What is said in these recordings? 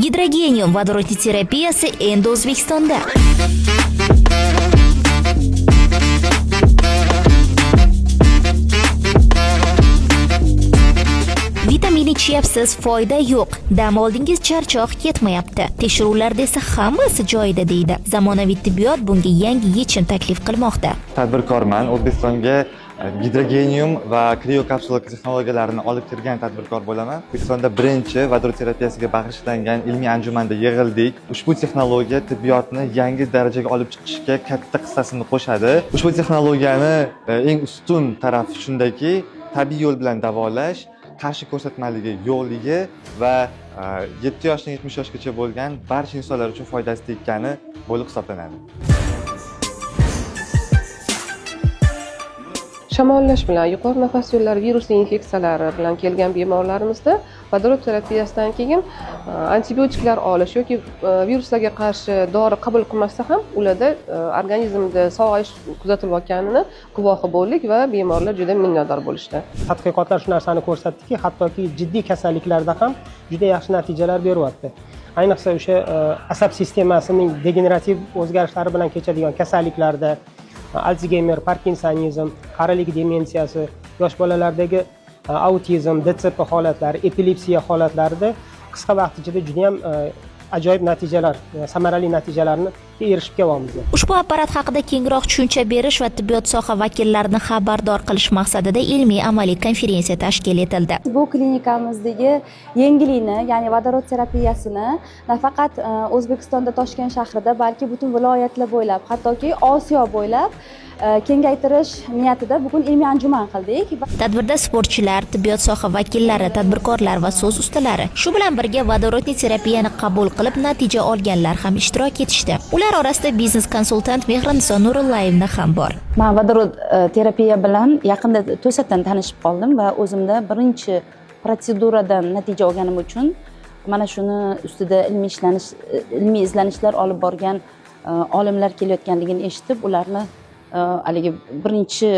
Gidrogenium vodorodli terapiyasi endi O'zbekistonda. Vitamin ichyapsiz, foyda yo'q. Dam oldingiz, charchoq ketmayapti. Tekshiruvlarda esa hammasi joyida, deydi. Zamonaviy tibbiyot bunga yangi yechim taklif qilmoqda. Tadbirkorman. O'zbekistonga gidrogenium va kriokapsula texnologiyalarini olib kirgan tadbirkor bo'laman. O'zbekistonda birinchi vodorod terapiyasiga bag'ishlangan ilmiy anjumanda yig'ildik. Ushbu texnologiya tibbiyotni yangi darajaga olib chiqishga katta hissasini qo'shadi. Ushbu texnologiyani eng ustun tarafi shundaki, tabiiy yo'l bilan davolash, qarshi ko'rsatmaligi yo'qligi va 7 yoshdan 70 yoshgacha bo'lgan barcha insonlar uchun foydasi tekkani bo'lib hisoblanadi. Shamollash bilan, yuqori nafas yo'llari virusli infeksiyalari bilan kelgan bemorlarimizda vodorod terapiyasidan keyin antibiotiklar olish yoki viruslarga qarshi dori qabul qilmasa ham ularda organizmda sog'ayish kuzatilayotganini guvohi bo'ldik va bemorlar juda minnatdor bo'lishdi. Tadqiqotlar shu narsani ko'rsatdiki, hattoki jiddiy kasalliklarda ham juda yaxshi natijalar beryapti. Ayniqsa o'sha asab sistemasining degenerativ o'zgarishlari bilan kechadigan kasalliklarda, Alsgeymer, parkinsonizm, qarilik demensiyasi, yosh bolalardagi autizm, DCP holatlari, epilepsiya holatlarida qisqa vaqt ichida juda ham ajoyib natijalar, samarali natijalarni erishib kelyapmiz. Ushbu apparat haqida kengroq tushuncha berish va tibbiyot soha vakillarini xabardor qilish maqsadida ilmiy amaliy konferensiya tashkil etildi. Bu klinikamizdagi yangilikni, ya'ni vodorod terapiyasini nafaqat O'zbekistonda, Toshkent shahrida, balki butun viloyatlar bo'ylab, hattoki Osiyo bo'ylab kengaytirish niyatida bugun ilmiy anjuman qildik. Tadbirda sportchilar, tibbiyot soha vakillari, tadbirkorlar va so'z ustalari, shu bilan birga vodorodniy terapiyani qabul qilib natija olganlar ham ishtirok etishdi. Ular orasida biznes konsultant Mehriniso Nurullayevna ham bor. Man vodorod terapiya bilan yaqinda to'satdan tanishib qoldim va o'zimda birinchi protseduradan natija olganim uchun mana shuni ustida ilmiy izlanishlar olib borgan olimlar kelayotganligini eshitib, ularni haligi birinchi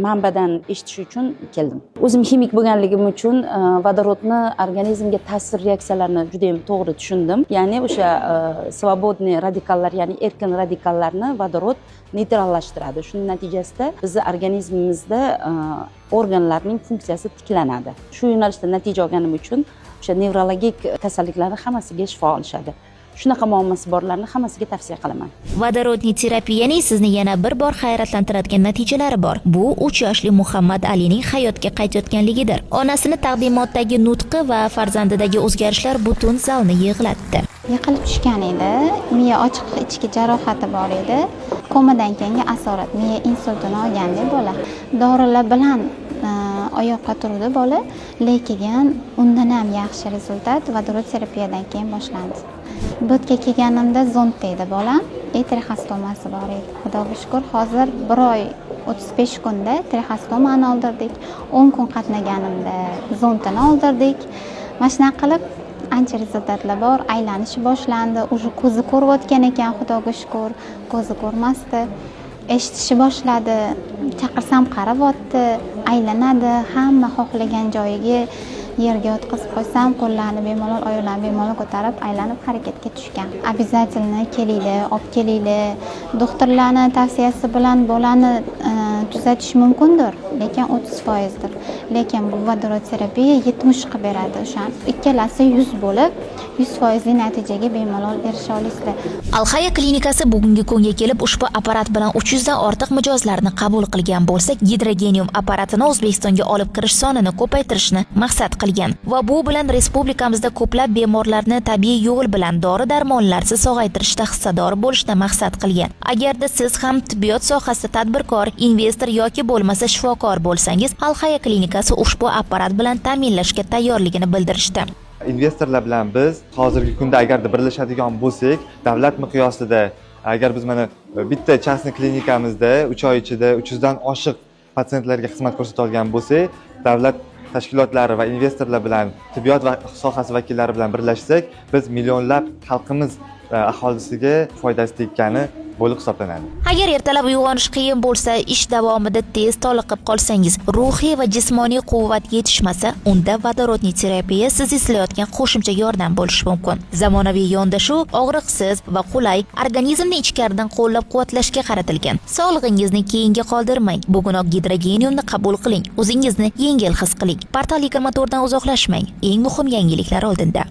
manbadan eshitish uchun keldim. O'zim ximik bo'lganligim uchun vodorodni organizmga ta'sir reaksiyalarini juda yam to'g'ri tushundim. Ya'ni o'sha свободный radikallar, ya'ni erkin radikallarni vodorod neytrallashtiradi. Shuning natijasida bizni organizmimizda organlarning funksiyasi tiklanadi. Shu yo'nalishda natija olganim uchun o'sha nevrologik kasalliklarni hammasiga shifo olishadi. Shunaqa muammosi borlarni hammasiga tavsiya qilaman. Vodorodniy terapiyaning sizni yana bir bor hayratlantiradigan natijalari bor. Bu 3 yoshli Muhammad Alining hayotga qaytayotganligidir. Onasini taqdimotdagi nutqi va farzandidagi o'zgarishlar butun zalni yig'latdi. Yiqilib tushgan edi, miya ochiq ichki jarohati bor edi, komadan keyingi asorat, miya insultini olganda bola. Dorilar bilan oyoqqa turdi bola, lekin undan ham yaxshi результат vodorod terapiyadan keyin boshlandi. Bu yerga kelganimda zondda edi bolam и trexostomasi bor edi. Xudoga shukur, hozir 1 oy 35 kunda trexostomani oldirdik, 10 kun qatnaganimda zondini oldirdik. Mana shunaqa qilib ancha результат lar bor. Aylanishi boshlandi, уже ko'zi ko'rayotgan ekan, Xudoga shukur, ko'zi ko'rmasdi. Eshitishni boshladi, chaqirsam qarayapti, aylanadi hamma xohlagan joyiga. Yerga yotqizib qo'ysam, qo'llarini bemalol, oyoqlarini bemalol ko'tarib, aylanib, harakatga tushgan. Обязательно kelinglar, olib kelinglar. Doktorlarni tavsiyasi bilan bolani tuzatish mumkindir, lekin 30 foizdir. Lekin bu vodorod terapiya 70 qilib beradi. O'sha ikkalasi 100 bo'lib, 100 foizli natijaga bemalol erisha olasizlar. Alhaya klinikasi bugungi kunga kelib ushbu apparat bilan 300 dan ortiq mijozlarni qabul qilgan bo'lsa, gidrogenium apparatini O'zbekistonga olib kirish sonini ko'paytirishni maqsad qilgan va bu bilan respublikamizda ko'plab bemorlarni tabiiy yo'l bilan dori-darmonlarsiz sog'aytirishda hissador bo'lishni maqsad qilgan. Agarda siz ham tibbiyot sohasida tadbirkor, investor yoki bo'lmasa shifokor bo'lsangiz, Alhaya klinikasi ushbu apparat bilan ta'minlashga tayyorligini bildirishdi. Investorlar bilan biz hozirgi kunda agarda birlashadigan bo'lsak, davlat miqyosida agar biz mana bitta частный klinikamizda 3 oy ichida 300 dan oshiq patsientlarga xizmat ko'rsata olgan bo'lsak, davlat tashkilotlari va investorlar bilan, tibbiyot va sohasi vakillari bilan birlashsak, biz millionlab xalqimiz aholisiga foydasi tekkani. Bo'lib hisoblanadi. Agar ertalab uyg'onish qiyin bo'lsa, ish davomida tez toliqib qolsangiz, ruhiy va jismoniy quvvat yetishmasa, unda водородный terapiya siz izlayotgan qo'shimcha yordam bo'lishi mumkin. Zamonaviy yondashuv og'riqsiz va qulay, organizmni ichkaridan qo'llab-quvvatlashga qaratilgan. Sog'lig'ingizni keyinga qoldirmang. Bugunoq gidrogeniumni qabul qiling. O'zingizni yengil his qiling. Portal 24 dan uzoqlashmang. Eng muhim yangiliklar oldinda.